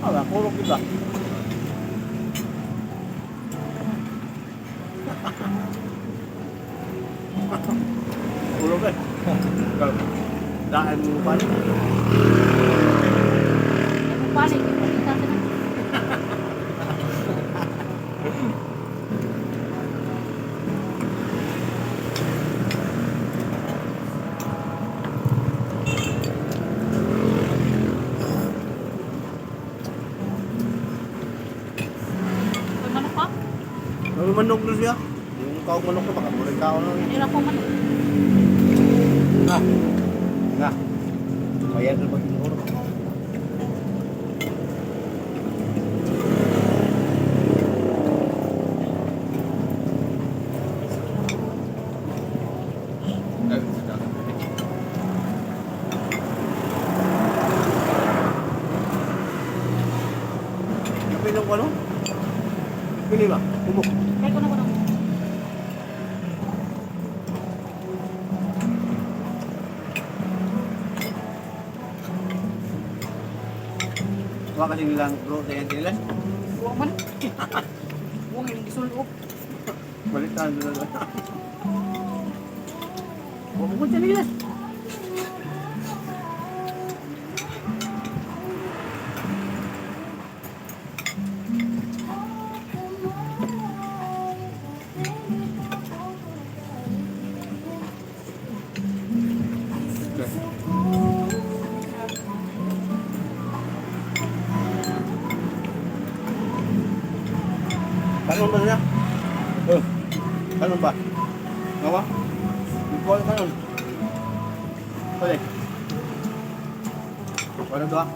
Ah, kurog kita. Kurog eh. Daan mo pa niya. Ay, kung paano, ipakita ka na. May manok ka? May manok na siya. Yung kaong manok na baka murag kaon lang. Hindi lang akong manok. Nga. Nga. Bayad na ba siguro? Pili ko ano? Pili ba? Kumok. Kaya ko na ko na. Kuha kasi nilang bro, sa yan sila. Buwang man. Buwang yung gisulog. Balitan na lang. Huwag mo dyan nila. Kanon ba siya? Eh, kanon ba? Ngawa? Ikaw kanon. Pwede. Ano to ah?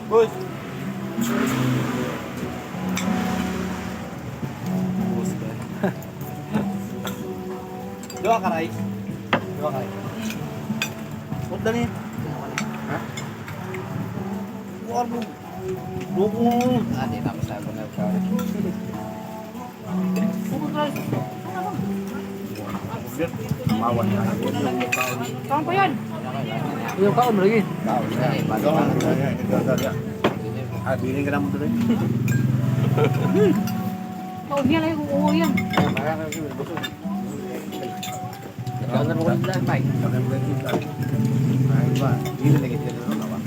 Boys! Ubus ba? Dua ka rice. Diba kayo? Punta ni. Ha? Buar mo. Buko. Ah, di na masyado na ka. Bukod rice. Ano ba? Mawan na. Kaon ko yan. Yung kaon lagi. Kaon na. Ah, bilin ka naman tuloy. Kaon niya lang yung oo yan. Kaon mo ko lang bay. Ay ba, hindi na lagi sila doon ba?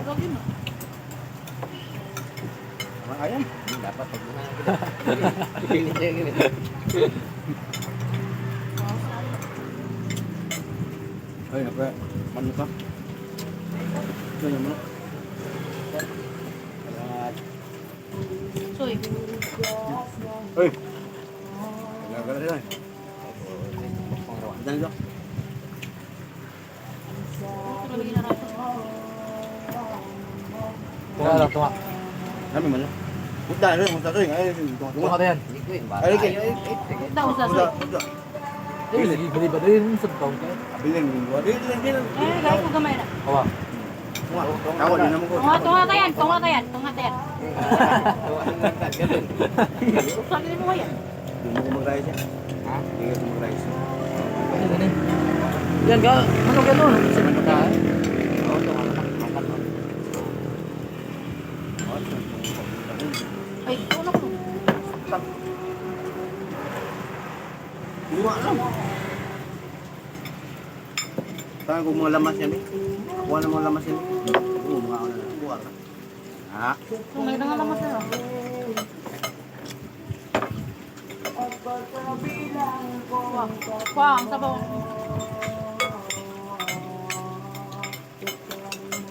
Lagi no. Ayan. Dapat pag na. Pilit siya gini. Ay, napa, manok ka. Ito yung manok. Salamat. Soy. Ay! Nagagala sila eh. Dali do. Ito lagi na rice. Tunga lang, tunga. Kami manok. Punta, ano yung punta to eh. Ay, tunga, tunga. Tunga yan. Ay, ay, ay, Daw sa punta, soy. punta. Eh, lagi bali ba din sa taon ka? Abilin, bilin, bilin, bilin. Eh, gaya ko gamay na. Kawa. Tunga. Tawa, di naman ko. Tunga, tunga tayan, tunga tayan, tunga tayan. Sabi mo yan. Hindi mo ko mag-rice eh. Ha? Hindi ko mag-rice. Yan ka, manok yan nun. Sa manok ka. Ay, una ko. Hindi mo alam. Saan kung mga lamas yan eh? Kuha na mga lamas yan eh. Oo, mga ano na. Kuha ka. Ah, Kung may nangalamas na. Wah, wah, ang sabaw.